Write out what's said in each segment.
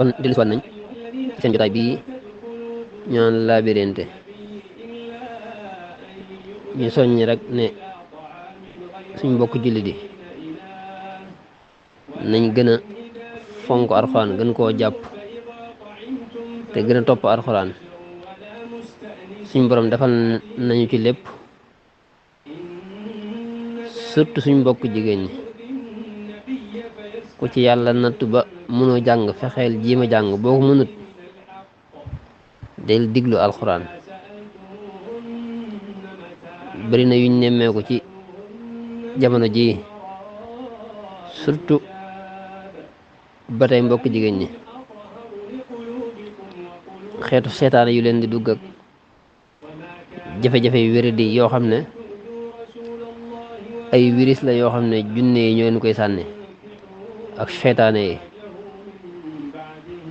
kon dellusiwaat nañ ci seen jotaay bii ñaan laabirinte ñu soññ rek ne suñ mbokk jullit yi nañ gën a fonk alxuraan gën koo jàpp te gën a topp alxuraan suñ borom defal nañu ci lépp surtout suñ mbokk jigéen ñi ku ci yàlla nattu ba mënoo jàng fexeel jiima jàng boo ko mënut del diglu alxuraan bari na yuñ nemmeeku ci jamono ji surtout ba tey mbokk jigéen ñi xeetu seetaane yu leen di dugg ak jafe-jafe yu wéradi yoo xam ne ay virus la yoo xam ne junne yi ñoo leen koy sànni ak seetaane yi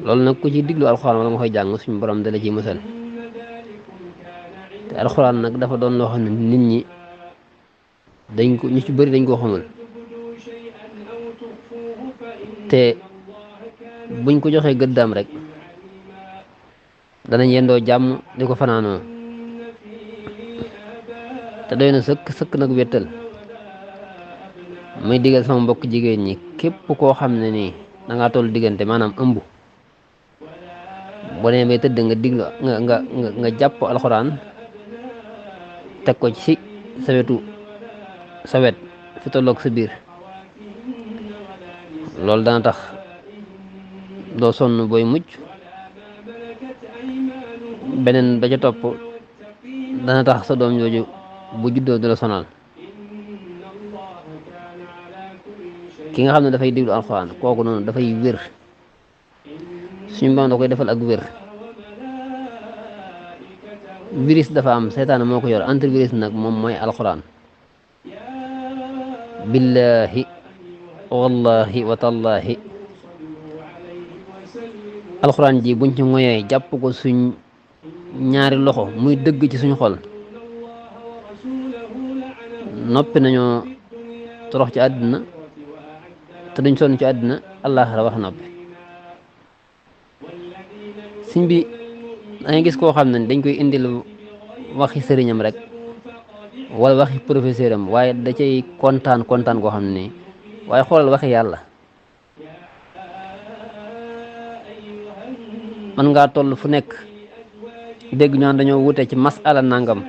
loolu nag ku ci diglu alxuraan wala nga koy jàng suñu borom dala ciy musal te alxuraan nag dafa doon loo xam ne nit ñi dañ ko ñu ci bëri dañ koo xamul te buñ ko joxee gëddaam rek danañ yendoo jàmm di ko fanaanoo te doy na sëkk nag wéttal muy digal sama mbokk jigéen ñi képp koo xam ne nii da ngaa toll diggante maanaam ëmb boo nee bay tëdd nga diglu nga jàpp alxuraan teg ko ci sa wetu sa wet fi tolloog sa biir loolu dana tax doo sonn booy mucc beneen ba ca topp dana tax sa doom jooju bu juddoo du la sonal ki nga xam ne dafay diglu alxuraan kooku noonu dafay wér suñu borom da koy defal ak wér virus dafa am seytaane moo ko yor antivirus nag moom mooy alxuraan billahi wallahi wa tallahi alxuraan ji buñ ci ngoyee jàpp ko suñ ñaari loxo muy dëgg ci suñu xol noppi nañoo torox ci àddina te duñ sonn ci àddina àllaaxira wax noppi siñ bi dangay gis koo xam ne dañ koy indil waxi sëriñam rek wala waxi professeur am waaye da cay kontaan koo xam ne waaye xoolal waxi yàlla man ngaa toll fu nekk dégg ñu naan dañoo wute ci masala nangam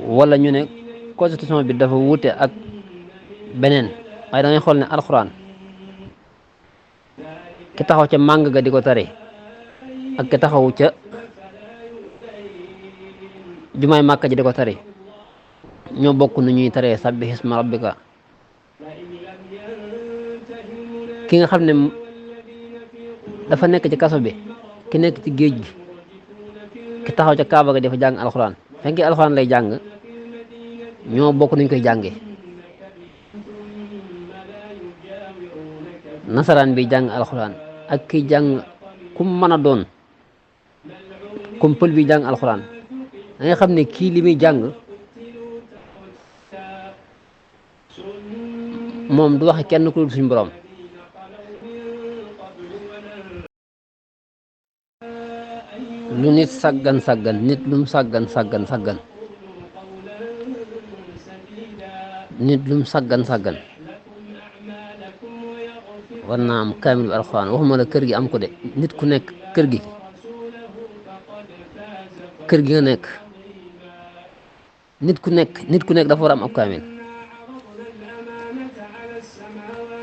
wala ñu ne constitution bi dafa wute ak beneen waaye da ngay xool ne alxuraan ki taxaw ca màng ga di ko tari ak ki taxaw ca jumaay màkka ji di ko tari ñoo bokk nu ñuy taree sabbi hisma rabbika ki nga xam ne dafa nekk ci kaso bi ki nekk ci géej gi ki taxaw ca kaaba ga dafa jàng alxuraan fekkee alxuraan lay jàng ñoo bokk nuñ koy jànge nasaraan bi jàng alxuraan ak ki jàng kum mën a doon comme pël bi jàng alxuraan da nga xam ne kii li muy jàng moom du waxe kenn ku dul suñu borom lu nit sàggan nit lum sàggan nit lum sàggan war naa am kaamilu alxuraan waxuma la kër gi am ko de nit ku nekk kër gi nga nekk nit ku nekk dafa war a am ab kaamil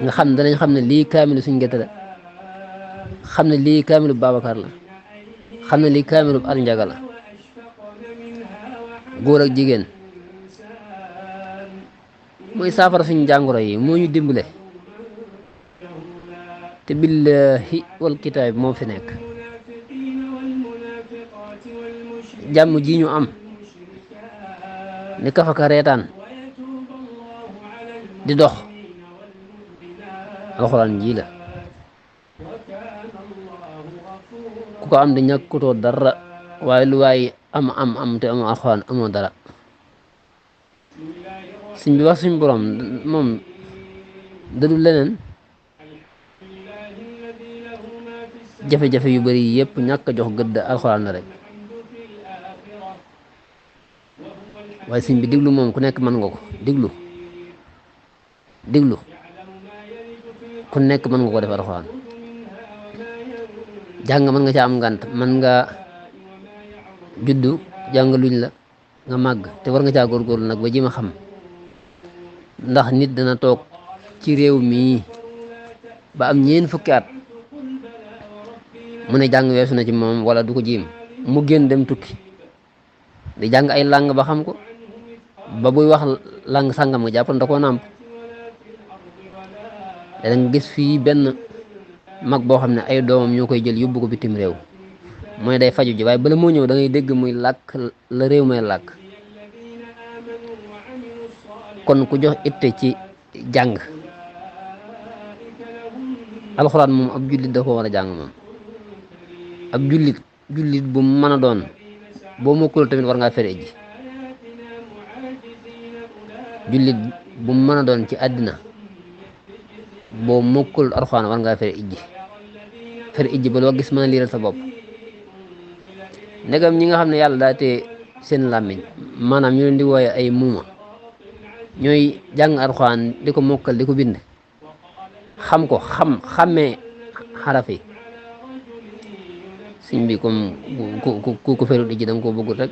nga xam danañ xam ne lii kaamilu suñ gerte la xam ne lii kaamilu Babacar la xam ne lii kaamilu Alnjaga la góor ak jigéen mooy saafara suñu jàngoro yi moo ñu dimbale te billahi wal kitaab moo fi nekk jàmm ji ñu am ni kafaka reetaan di dox alxuraan ji la ku ko am di ñàkkutoo dara waaye lu waaye am te amoo alxuraan amoo dara suñ bi wax suñ borom moom dadul leneen jafe-jafe yu bari yépp ñàkk a jox gëdd alxuraan la rek waaye sëñ bi diglu moom ku nekk mën nga ko diglu ku nekk mën nga ko def alxuraan jàng mën nga ca am ngànt mën nga juddu jàng luñ la nga màgg te war nga caa góorgóorlu nag ba ji ma xam ndax nit dana toog ci réew mii ba am ñeen fukki at mu ne jàng weesu na ci moom wala du ko jiim mu génn dem tukki di jàng ay làng ba xam ko ba buy wax làng sàngam nga jàpp da koo nàmp da nga gis fii benn mag boo xam ne ay doomam ñoo koy jël yóbbu ko bitim réew mooy day faju ji waaye bala moo ñëw da ngay dégg muy làkk la réew may làkk kon ku jox itte ci jàng alxuraan moom ab jullit da ko war a jàng moom ab jullit bu mën a doon boo mokkul tamit war ngaa fere ji jullit bu mën a doon ci àddina boo mokkul alxuraan war ngaa fere ijji ba loo gis mën a liiral sa bopp ndegam ñi nga xam ne yàlla daa tee seen làmmiñ maanaam ñu leen di wooye ay muuma ñooy jàng alxuraan di ko mokkal di ko bind xam ko xàmmee xaraf yi sëñ bi comme ku ferut ijji da nga koo bëggul rek